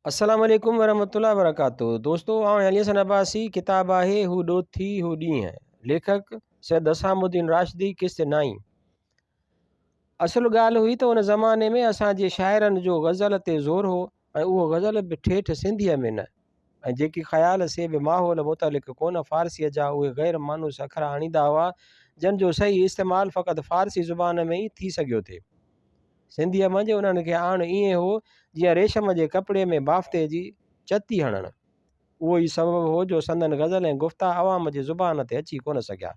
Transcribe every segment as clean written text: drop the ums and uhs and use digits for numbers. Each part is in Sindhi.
السلام عليڪم ورحمة الله وبرڪاته دوستو آئون علي حسن عباسي ڪتاب آهي هو ڏوٿي هو ڏينهن ليکڪ سيد حسام الدين راشدي قسط نائين اصل ڳالهه هئي ته ان زماني ۾ اسان جي شاعرن جو غزل تي زور هو ۽ اهو غزل به ٺيٺ سنڌيء ۾ نه ۽ جيڪي خيال سي به ماحول متعلق ڪونه فارسيء جا اهي غير مانوس اکر آڻيندا هئا جن جو صحيح استعمال فقط فارسي زبان ۾ ئي ٿي سگهيو ٿي. سنڌيء منجهه انهن کي آڻ ائين هو، جيئن ريشم جي ڪپڙي ۾ بافتي جي چتي هڻڻ. اهو ئي سبب هو جو سندن غزل ۽ گفتا عوام جي زبان تي اچي ڪونه سگهيا.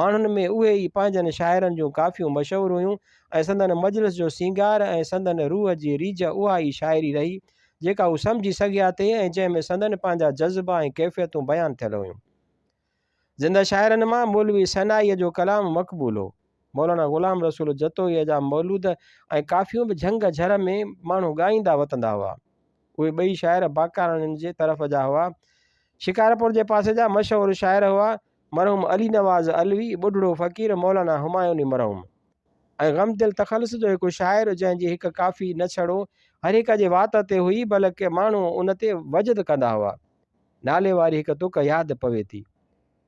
ماڻهن ۾ اهي ئي پنهنجن شاعرن جون ڪافيون مشهور هيون ۽ سندن مجلس جو سينگار ۽ سندن روح جي ريجهه اها ئي شاعري رهي، جيڪا هو سمجهي سگهيا ٿي ۽ جنهن ۾ سندن پنهنجا جذبا ۽ ڪيفيتون بيان ٿيل هيون. زنده شاعرن مان مولوي سنائيء جو ڪلام مقبول هو. مولانا غلام رسول جتوئيء جا مولود ۽ ڪافيون به جهنگ جهر ۾ ماڻهو ڳائيندا وتندا هئا. اهي ٻئي شاعر باقاڻين جي طرف جا هئا. شڪارپور جي پاسي جا مشهور شاعر هئا، مرحوم علي نواز علوي، ٻڍڙو فقير، مولانا همايوني مرحوم ۽ غمدل تخلص جو هڪ شاعر جنهن جي هڪ ڪافي نه ڇڙو هر هڪ جي وات تي هئي بلڪ ماڻهو ان تي وجد ڪندا هئا. نالي واري هڪ تڪ ياد پوي ٿي.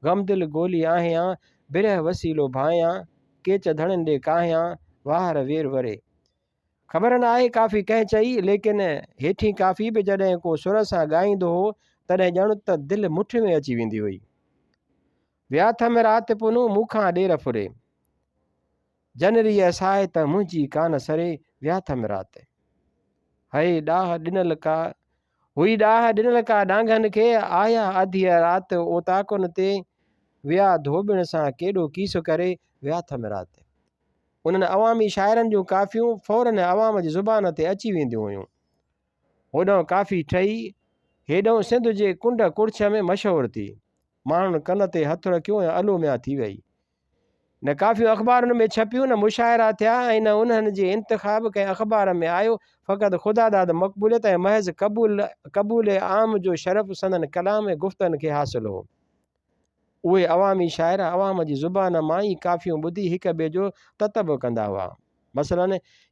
غم دل گولي آهيان، برهه وسيلو ڀانئيان، ڪيچ ڌڻين ڏي ڪاهيان، واهر وير وري. خبر نه آهي ڪافي ڪنهن چئي، ليڪن هيٺين ڪافي به جڏهن ڪو سر سان ڳائيندو هو، تڏهن ڄڻ ته دل مٺ ۾ اچي ويندي هئي. ويا ٿم رات پنهون، مون کان ڏير ڦري. جن ريء ساهي ته منهنجي ڪانه سري، ويا ٿم رات. هئي ڏاهه ڏنل ڪا هئي ڏاهه ڏنل ڪا ڏانگهن کي، آيا اڌيء رات اوطاقن تي، ويا ڌوٻڻ سان ڪيڏو ڪيس ڪري، ويا ٿم رات. انهن عوامي شاعرن جون ڪافيون فوراً عوام جي زبان تي اچي وينديون هيون. هوڏانهن ڪافي ٺهي، هيڏانهن سنڌ جي ڪنڊ ڪڙڇ ۾ مشهور ٿي. ماڻهن ڪن تي هٿ رکيو ۽ الو ميان ٿي ويئي. نه ڪافيون اخبارن ۾ ڇپيون، نه مشاعرا ٿيا ۽ نه انهن جي انتخاب ڪنهن اخبار ۾ آيو، فقط خداداد مقبوليت ۽ محض قبول قبول عام جو شرف سندن ڪلام ۽ گفتن کي حاصل هو. اهي عوامي شاعر عوام جي زبان مان ئي ڪافيون ٻڌي هڪ ٻئي جو تتبع ڪندا هئا. مثلاً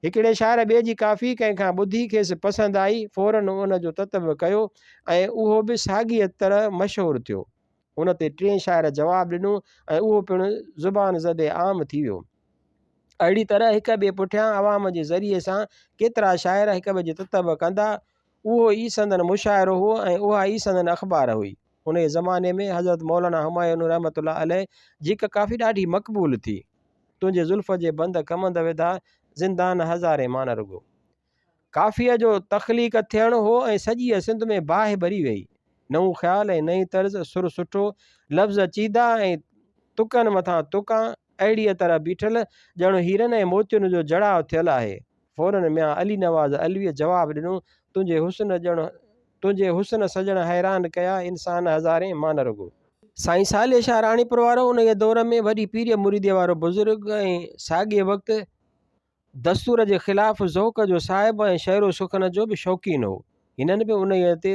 هڪڙي شاعر ٻئي جي ڪافي ڪنهن کان ٻڌي کيس پسند آئي، فوراً ان جو تتبع ڪيو ۽ اهو به ساڳيء طرح مشهور ٿيو. ان تي ٽئين شاعر جواب ڏنو ۽ اهو پڻ زبان زد عام ٿي ويو. اهڙي طرح هڪ ٻئي پٺيان عوام جي ذريعي سان ڪيترا شاعر هڪ ٻئي جي تتبع ڪندا، اهو ئي سندن مشاعرو هو ۽ اها ئي سندن اخبار هئي. انهيء زماني ۾ حضرت مولانا همايون رحمة الله عليه جي هڪ ڪافي ڏاڍي مقبول ٿي. تنهنجي زلف جي بند ڪمند وڌا، زندان هزارين مان نه رڳو. ڪافيء جو تخليق ٿيڻ هو ۽ سڄيء سنڌ ۾ باهه ٻري ويئي. نئون خيال ۽ نئين طرز، سر سٺو، لفظ چيدا ۽ تڪن مٿان تڪان، اهڙيء طرح بيٺل، ڄڻ هيرن ۽ موتين جو جڙاء ٿيل آهي. فوراً ميان علي نواز علويء جواب ڏنو، تنهنجي حسن ڄڻ تنهنجي حسن سڄڻ حيران ڪيا، انسان هزارين، مان نه رڳو. سائين صالح شاهه راڻيپور وارو انهيء دور ۾ وڏي پيريء مريديء وارو بزرگ ۽ ساڳئي وقت دستور جي خلاف ذوق جو صاحب ۽ شعر و سخن جو به شوقين هو. هنن به انهيء تي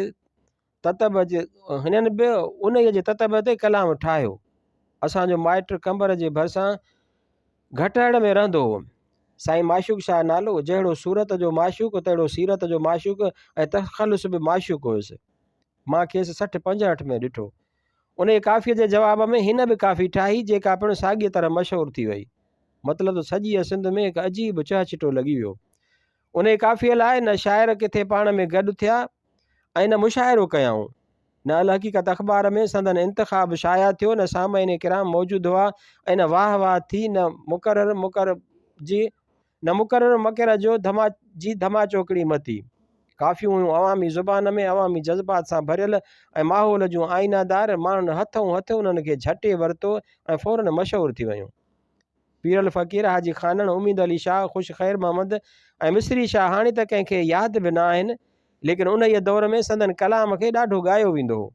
تتبع جي هنن به انهيء جي تتبع تي ڪلام ٺاهيو. اسان جو مائٽ قمبر جي ڀرسان گهٽهڙ ۾ رهندو هو. سائين معشوق شاهه نالو، جهڙو صورت جو معشوق تهڙو سيرت جو معشوق ۽ تخلص به معشوق هيس. مان کيس 60 65 ۾ ڏٺو. انهيء ڪافيء جي جواب ۾ هن به ڪافي ٺاهي، جيڪا پڻ ساڳيء طرح مشهور ٿي وئي. مطلب ته سڄيء سنڌ ۾ هڪ عجيب چهچٽو لڳي ويو. انهيء ڪافيء لاء نه شاعر ڪٿي پاڻ ۾ گڏ ٿيا ۽ نه مشاعرو ڪيائون. نه الحقيقت اخبار ۾ سندن انتخاب شايع ٿيو، نه سامعين ڪرام موجود هئا ۽ نه واهه واهه ٿي، نه مقرر مقر جي نه مقرر مڪر جو ڌما جي ڌماچوڪڙي متي. ڪافيون هيون عوامي زبان ۾ عوامي جذبات سان ڀريل ۽ ماحول جون آئينه دار، ماڻهن هٿئون هٿ انهن کي جهٽي ورتو ۽ فوراً مشهور ٿي ويون. پيرل فقير، حاجي خانڻ، اميد علي شاهه، خوش خير محمد ۽ مصري شاهه هاڻي ته ڪنهن کي ياد به نه آهن، ليڪن انهيء دور ۾ سندن ڪلام کي ڏاڍو ڳايو ويندو هو.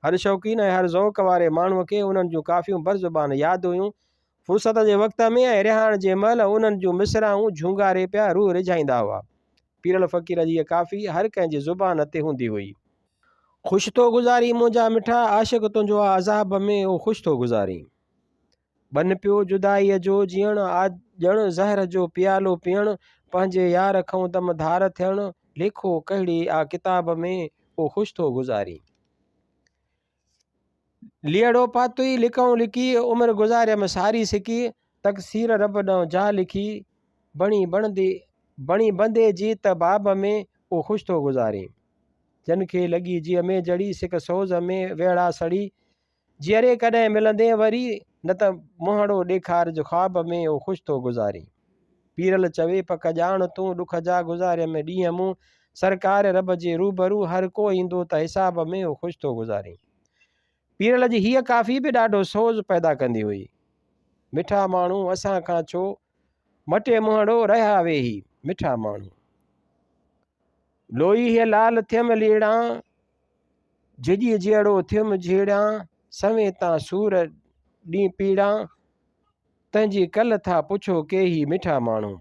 هر شوقين ۽ هر ذوق واري ماڻهوء کي انهن جون ڪافيون برزبان ياد هيون. فرصت جي وقت ۾ ۽ رهاڻ جي مهل انهن جون مصراعون جهونگاري پيا روح ريجهائيندا هئا. پيرل فقير جي هيء ڪافي هر ڪنهن جي زبان تي هوندي هئي. خوش ٿو گذارين منهنجا مٺا، عاشق تنهنجو آ عذاب ۾، او خوش ٿو گذارين. ٻن پيو جدائيء جو جيئڻ، آ ڄڻ زهر جو پيالو پيئڻ، پنهنجي يار کئون دم ڌار ٿيڻ، ليکو ڪهڙي آ ڪتاب ۾، او خوش ٿو گذارين. ليئڙو پاتوئي لڪئون لڪي، عمر گذاريم ساري سڪي، تقصير رب ڏانهن جا لکي، بڻي بڻدي بڻي بندي جي ته باب ۾، او خوش ٿو گذارين. جن کي لڳي جيء ۾ جڙي، سڪ سوز ۾ ويڙها سڙي، جيئري ڪڏهن ملندين وري، نه ته منهڙو ڏيکارج خواب ۾، او خوش ٿو گذارين. پيرل چوي پڪ ڄاڻ تون، ڏک جا گذاريم ڏينهن مون، سرڪار رب جي روبرو، هر ڪو ايندو ته حساب ۾، او خوش ٿو گذارين. پيرل جي هيء ڪافي به ڏاڍو سوز پيدا ڪندي هئي. مٺا ماڻهو اسان کان ڇو، مٽي منهڙو رهيا ويهي، مٺا ماڻهو. لوئي هيء لال ٿيم ليڙان، جهڄي جهڙو ٿيم جهيڙان، سوين تان سور ڏين پيڙان، تنهنجي ڪل ٿا پڇو ڪيهي مٺا ماڻهو.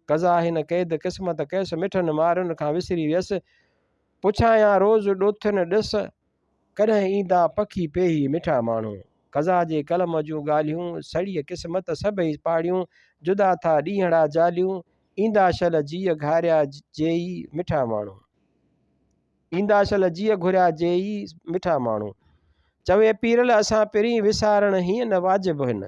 قضا هن قيد قسمت ڪيس، مٺن مارن کان وسري ويس، پڇايان روز ڏوٿين ڏس، ڪڏهن ايندا پکي پيهي مٺا ماڻهو. قضا جي قلم جون ڳالهيون، سڙيء قسمت سڀئي پاڙيون، جدا ٿا ڏينهڙا جاليون، ايندا شل جيء گهاريا جيئي مٺا ماڻهو. ايندا شل جيء گهريا جيئي مٺا ماڻهو. چوي پيرل اسان پرين وسارڻ هيئن نه واجب هن.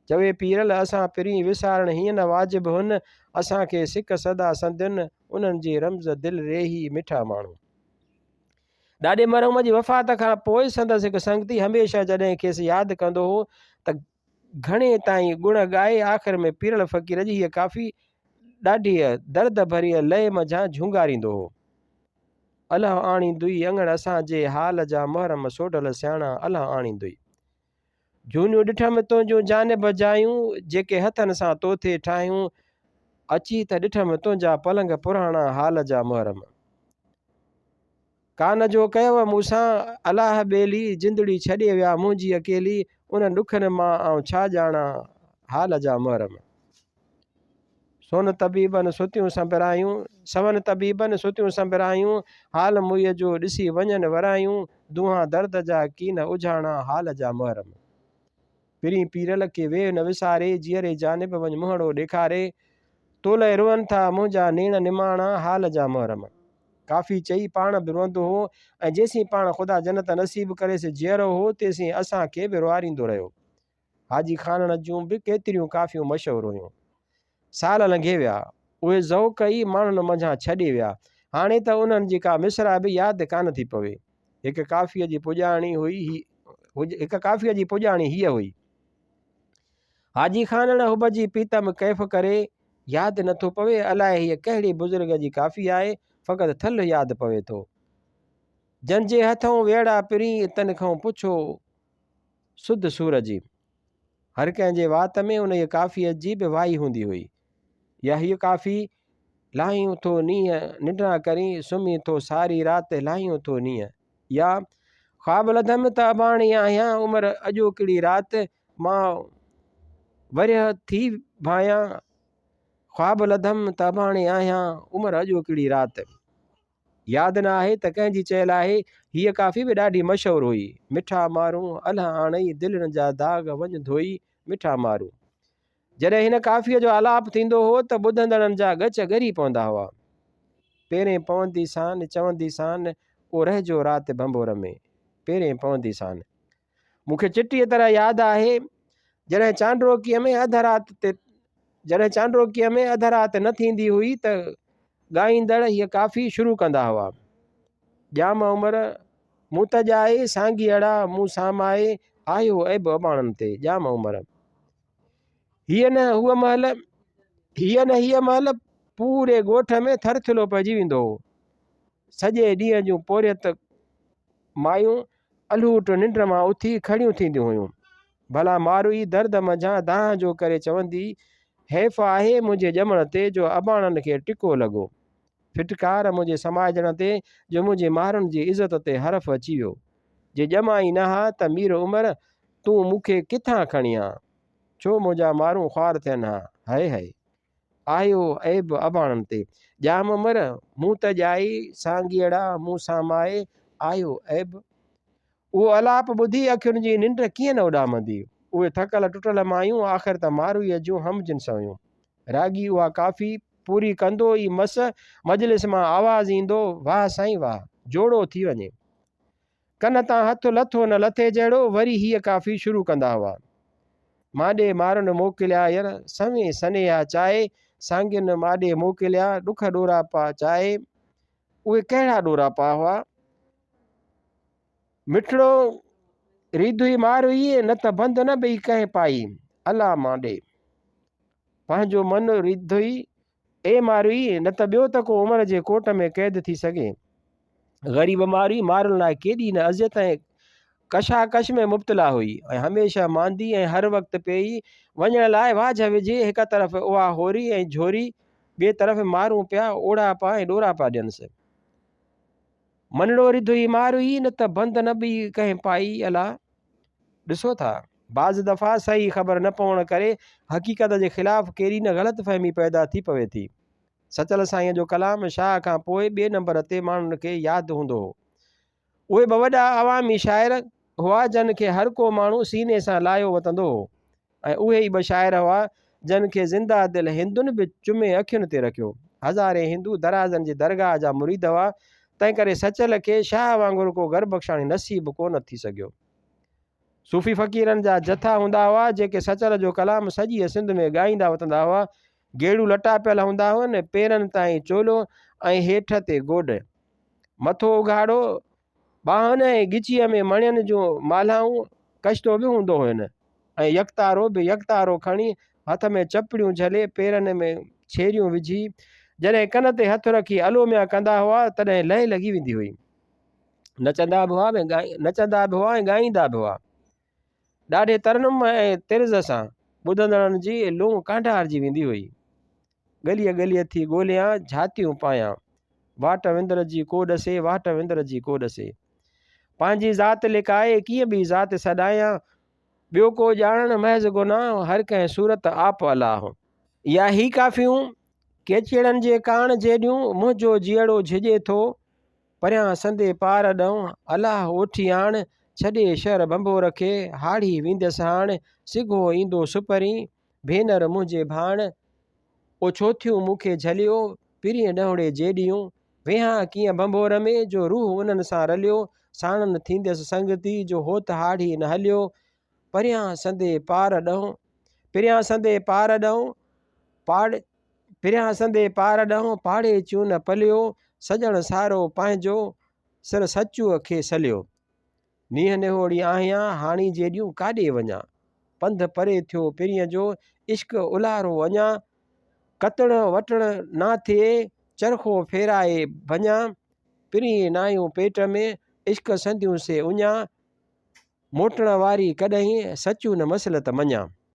چوي پيرل اسان پرين وسارڻ هيئن نه واجب هن، اسان کي سڪ سدا سندين انهن جي رمز دل ريهي مٺا ماڻهو. ڏاڏي مرحوم جي وفات کان پوء سندس هڪ سنگتي هميشه جڏهن کيس ياد ڪندو هو ته گهڻي تائين ڳڻ ڳائي آخر ۾ پيرل فقير جي هيء ڪافي ڏاڍيء درد ڀريء لئي منجهان جهونگاريندو هو. الهه آڻيندوئي اڱڻ اسان جي حال جا محرم سوڍل سياڻا الهه آڻيندوئي. جهونيون ڏٺم تنهنجون جانب جايون جيڪي هٿن سان تو ٿي ٺاهيون اچي ته ڏٺم تنهنجا پلنگ پراڻا حال جا محرم. ڪا نه جو ڪيو مون سان الاهه ٻيلي، جندڙي ڇڏي ويا منهنجي اڪيلي، انهن ڏکن مان آئون ڇا ڄاڻان حال جا محرم. سون طبيبن ستيون سنڀرايون، سون طبيبن ستيون سنڀرايون، حال موئي جو ڏسي وڃن ورايون، دونهان درد جا ڪين اجهاڻا حال جا محرم. پرين پيرل کي ويهه نه وساري، جيئري جانب وڃ منهڙو ڏيکاري، تو لئه روئن ٿا منهنجا نيڻ نماڻا حال جا محرم. ڪافي چئي پاڻ به روئندو هو ۽ جيسين پاڻ خدا جنت نصيب ڪريس جيئرو هو تيسين اسان کي به روئاريندو رهيو. حاجي خانڻ جون به ڪيتريون ڪافيون مشهور هيون. سال لنگهي ويا. اهي ذوق ئي ماڻهن منجهان ڇڏي ويا. هاڻي ته انهن جي ڪا مصرع به ياد ڪانه ٿي پوي. هڪ ڪافيء جي پڄاڻي هئي هڪ ڪافيء جي پڄاڻي هيء هئي. حاجي خانڻ حب جي پيتم ڪيف ڪري، ياد نه ٿو پوي، الائي هيء ڪهڙي بزرگ جي ڪافي آهي، فقط ٿلهه ياد پوي ٿو. جن جي هٿئون ويڙا پرين، تن کئون پڇو سڌ سور جي. هر ڪنهن جي وات ۾ انهيء ڪافيء جي به وائي هوندي هئي. يا هيء ڪافي، لاهيون ٿو نينهن ننڊان ڪرين، سمهين ٿو ساري رات لاهيون ٿو نينهن. يا، خواب لڌم ته اباڻي آهيان، عمر اڄوڪڙي رات، مان ورهيه ٿي ڀانيان، خواب لڌم ته اباڻي آهيان، عمر اڄوڪڙي رات. ياد نه آهي ته ڪنهن جي چيل آهي، هيء ڪافي به ڏاڍي مشهور هئي، مٺا مارون الهه آڻئي، دلين جا داغ وڃ ڌوئي، مٺا مارون. جڏهن هن ڪافيء جو آلاپ ٿيندو هو ته ٻڌندڙن جا ڳچ ڳري پوندا هئا. پيرين پوندي سان، چوندي سان، او رهجو رات ڀنڀور ۾، پيرين پوندي سان. مون کي چٽيء طرح ياد آهي، جڏهن چانڊروڪيء ۾ اڌ رات تي جڏهن چانڊروڪيء ۾ اڌ رات نه ٿيندي هئي ته ڳائيندڙ هيء ڪافي شروع ڪندا هئا. ڄام عمر، مون ته ڄائي، سانگيئڙا مون سامائي، آيو عيب اباڻن تي، ڄام عمر. هيء نه هوء مهل، هيء نه هيء مهل پوري ڳوٺ ۾ ٿرٿلو پئجي ويندو هو. سڄي ڏينهن جون پورهيت مايون الهوٽ ننڊ مان اٿي کڙيون ٿينديون هيون. ڀلا ماروئي درد منجهان دانهن جو ڪري چوندي، حيف آهي منهنجي ڄمڻ تي جو اباڻن کي ٽڪو لڳو. ڦٽڪار منهنجي سمائجڻ تي جو منهنجي مارن جي عزت تي حرف اچي ويو. جي ڄمان ئي نه ها ته مير عمر تون مون کي ڪٿان کڻين ها؟ ڇو منهنجا مارون خوار ٿين ها؟ هئي هئي! آيو عيب اباڻن تي. ڄام عمر، مون ته ڄائي، سانگيئڙا مون سامائي، آيو عيب. اهو الاپ ٻڌي اکين جي ننڊ ڪيئن نه اڏامندي. اهي ٿڪل ٽٽل مايون آخر ته ماروئيء جون هم جنس هيون. راڳي اها ڪافي پوري ڪندو ئي مس مجلس مان آواز ايندو، واهه سائين واهه! جوڙو ٿي وڃي. ڪن تان هٿ لٿو نه لٿي جهڙو وري هيء ڪافي شروع ڪندا هئا. ماڏي مارن موڪليا ير، سوين سنيها چائي، سانگين ماڏي موڪليا، ڏک ڏوراپا چائي. اهي ڪهڙا ڏوراپا هئا؟ مٺڙو ريڌوئي ماروئي، نه ته بند نه ٻئي ڪنهن پائي. الا ماڏي! پنهنجو من ريڌوئي اي ماروئي، نه ته ٻيو ته ڪو عمر جي ڪوٽ ۾ قيد ٿي سگهي. غريب ماروئي مارن لاء ڪيڏي نه اذيت ۽ ڪشاڪش ۾ مبتلا هئي ۽ هميشه ماندي ۽ هر وقت پيئي وڃڻ لاء واجهه وجهي، هڪ طرف اها هوري ۽ جهوري، ٻئي طرف مارون پيا اوڙاپا ۽ ڏوراپا ڏينس. منڙو رڌوئي ماروئي، نه ته بند نه ٻئي ڪنهن پائي. الا! ڏسو ٿا، بعض دفعا صحيح خبر نه پوڻ ڪري حقيقت جي خلاف ڪيڏي نه غلط فهمي پيدا ٿي پوي ٿي. سچل سائينء جو ڪلام شاهه کان پوء ٻئي نمبر تي ماڻهن کي ياد هوندو هو. اهي ٻه وڏا عوامي شاعر هئا جن کي هر ڪو ماڻهو سيني سان لايو وتندو هو. ۽ اهي ئي ٻه شاعر هئا، جن کي زنده دل هندن به چمي اکين تي رکيو. هزارين هندو درازن جي درگاهه جا مريد هئا، تنهنڪري سچل کي شاهه وانگر ڪو گربخشاڻي نصيب ڪو نه ٿي سگهيو. صوفي فقيرن جا جٿا هوندا هئا، جيڪي سچل جو ڪلام سڄيء سنڌ ۾ ڳائيندا وتندا هئا. گيڙو لٽا پيل هوندا هئن، پيرن تائين چولو ۽ هيٺ تي گوڏ. مٿو اگهاڙو، ٻانهن ۽ ڳچيء ۾ مڻين جون مالهائون، ڪشتو به هوندو هين ۽ يڪتارو به يڪتارو کڻي هٿ ۾ چپڙيون جهلي پيرن ۾ ڇيريون وجهي جڏهن ڪن تي هٿ رکي الو ميان ڪندا هئا تڏهن لئه لڳي ويندي هئي. نچندا به هئا نچندا به هئا ۽ ڳائيندا به هئا. ڏاڍي ترنم ۽ طرز سان ٻڌندڙن جي لونء ڪانڊارجي ويندي هئي. ڳليء ڳليء ٿي ڳوليان، جھاتيون پايان. واٽ وندر جي ڪو ڏسي، واٽ وندر جي ڪو ڏسي. پنهنجي ذات لڪائي، ڪيئن ٻي ذات سڏايان. ٻيو ڪو ڄاڻڻ محض گناهه، هر ڪنهن صورت آپ الله. يا هي ڪافيون، ڪيچيڙن جي ڪاڻ جيڏيون، منهنجو جيئڙو جھڄي ٿو. پريان سندي پار ڏئون، الله اوٺي آڻ، ڇڏي شهر ڀنڀور کي، هاڙهي ويندس هاڻ، سگهو ايندو سپرين، ڀينر منهنجي ڀاڻ، او ڇو ٿيون مون کي جهليو، پرين ڏهوڙي جيڏيون، ويهان ڪيئن ڀنڀور ۾، جو روح انهن سان رليو، ساڻن ٿيندس سنگتي، جو هوت هاڙهي نه هليو، پريان سندي پار ڏئون، پريان سندي پار ڏئون، پاڙ. پريان سندي پار ڏانهن، پاڙي چون نه پليو، سڄڻ سارو پنهنجو، سر سچوء کي سليو. نينهن نهوڙي آهيان، هاڻي جيڏيون ڪاڏي وڃان. پنڌ پري ٿيو پرينء جو، عشق الارو اڃان. ڪتڻ وٽڻ نا ٿئي، چرخو ڦيرائي ڀڃان. پرينء ناهيون پيٽ ۾، عشق سنديون سي اڃان. موٽڻ واري ڪڏهين، سچو نه مصلحت مڃان.